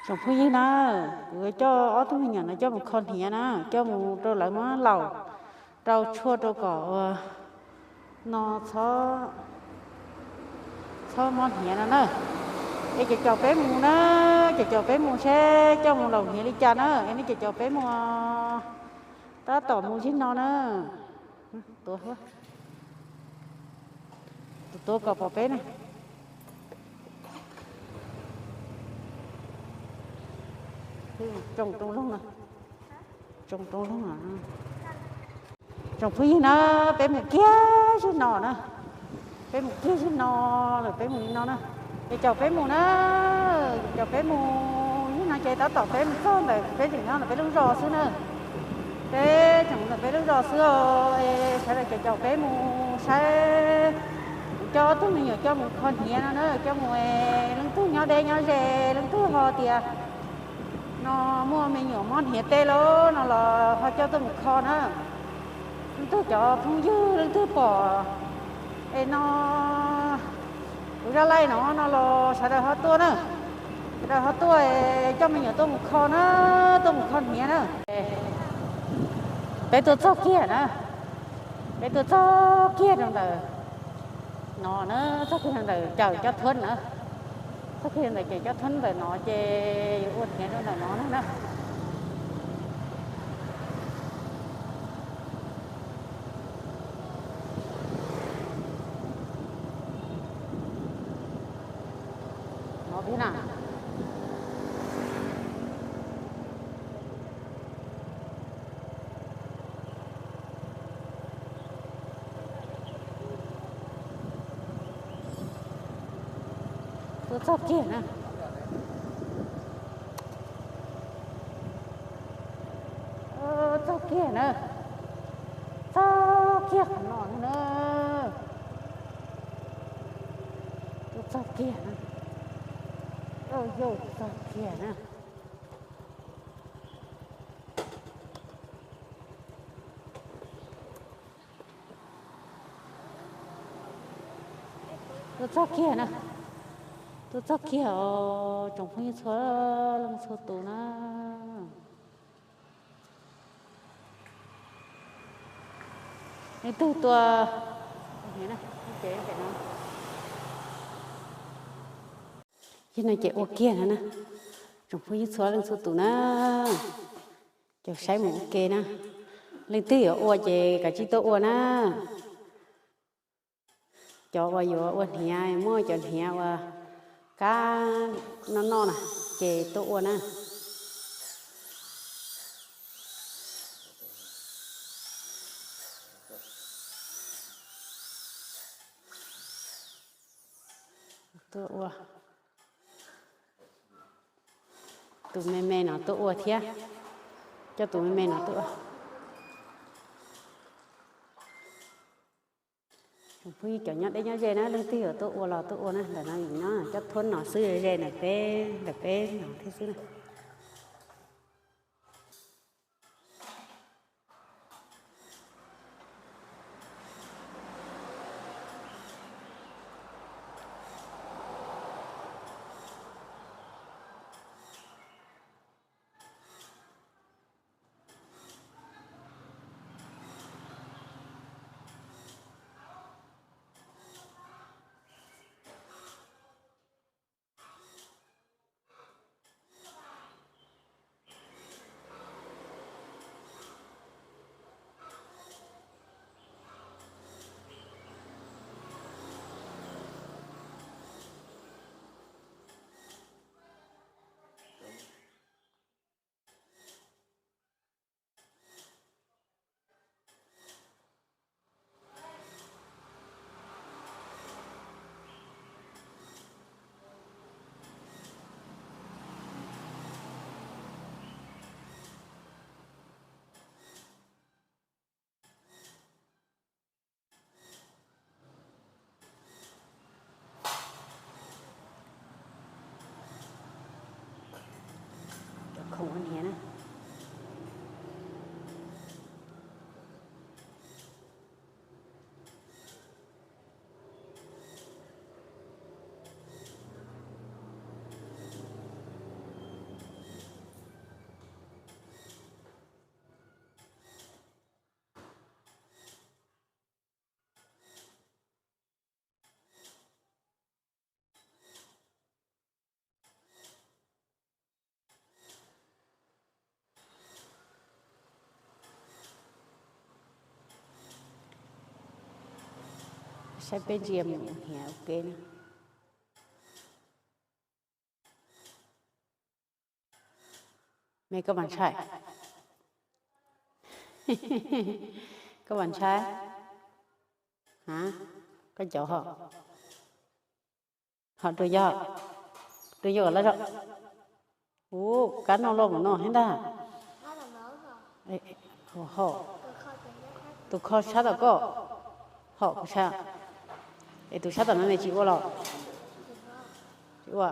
Tsoom phooj ywg na, kuv coj ob tug me nyuam no coj mus kho hniav na, coj mus rau lawv muab laus rau tshuaj rau kom ua no, txhob mob hniav no na. Es caum caum peb mus na, caum caum peb mus seb coj mus laus hniav li cas na, es nej caum caum peb mus. Tab tom mus zig no na. Tus tuav kom pom peb na. Tsoo roo loog, tsoo roo loog. Tsoom phooj ywg na, peb mus kiag zig no na. Peb mus kiag zig no lawm, peb mus li no na. Ces caum peb mus na, caum peb mus zig no ces tab tom peb mus txog ntawm peb tseem nyob ntawm peb lub zos xwb na. Peb tseem mus ntawm peb lub zos xwb os. Sawv daws caum caum peb mus saib, coj ob tug me nyuam coj mus kho hniav no na, coj mus, leej twg nyob deb nyob ze, leej twg ho tias no muaj me nyuam mob hniav tej lawm no los ho coj tuaj mus kho na. Leej twg cov phooj ywg leej twg pom es no kuv zaj laij no no los sawv daws ho tuaj na. Sawv daws ho tuaj coj me nyuam tuaj mus kho na, tuaj mus kho hniav na. Peb tuaj txog kiag na, peb tuaj txog kiag rau ntawm no na, txog kiag rau ntawm cawm cov thuab na, txog kiag rau ntawm cawm cov thuab ntawm no ces yuav ua hniav rau ntawm no na. Tuaj txog kiag na. Txog kiag na. Txog kiag qhov no na. Tuaj txog kiag na. Yog txog kiag na. Tuaj txog kiag na. Tuaj txog kiag os tsoom phooj ywg txhua leej txhua tus na. Leej twg tuaj, ces no ces ua kiag no na. Tsoom phooj ywg txhua leej txhua tus na, ces saib mus ua ke na. Leej twg yuav ua ces kav tsij tuaj ua na. Cov uas yuav ua hniav, muaj cov hniav uas kab noj noj na, ces tuaj ua na. Tuaj ua. Tus me me no tuaj ua thiab. Coj tus me me no tuaj ua. Phooj ywg cov nyob deb nyob ze na, leej twg yuav tuaj ua los tuaj ua na, ntawm no vim no cov thuab no xwb, ze ntawm peb, ntawm peb no thiab xwb na. Cov khoom ua hniav na. Saib peb ntsia mus hiam ua ke na. Me koj mas ntshai. Koj mas ntshai. A, koj cov ho. Ho rua yog, rua yog lawm. Ub, kab noj loj mus no thiab ntag. Ho, tus kho sab tom koj. Ho kuv sab. Es tus sab tom no ne tsis ua los? Tsis ua.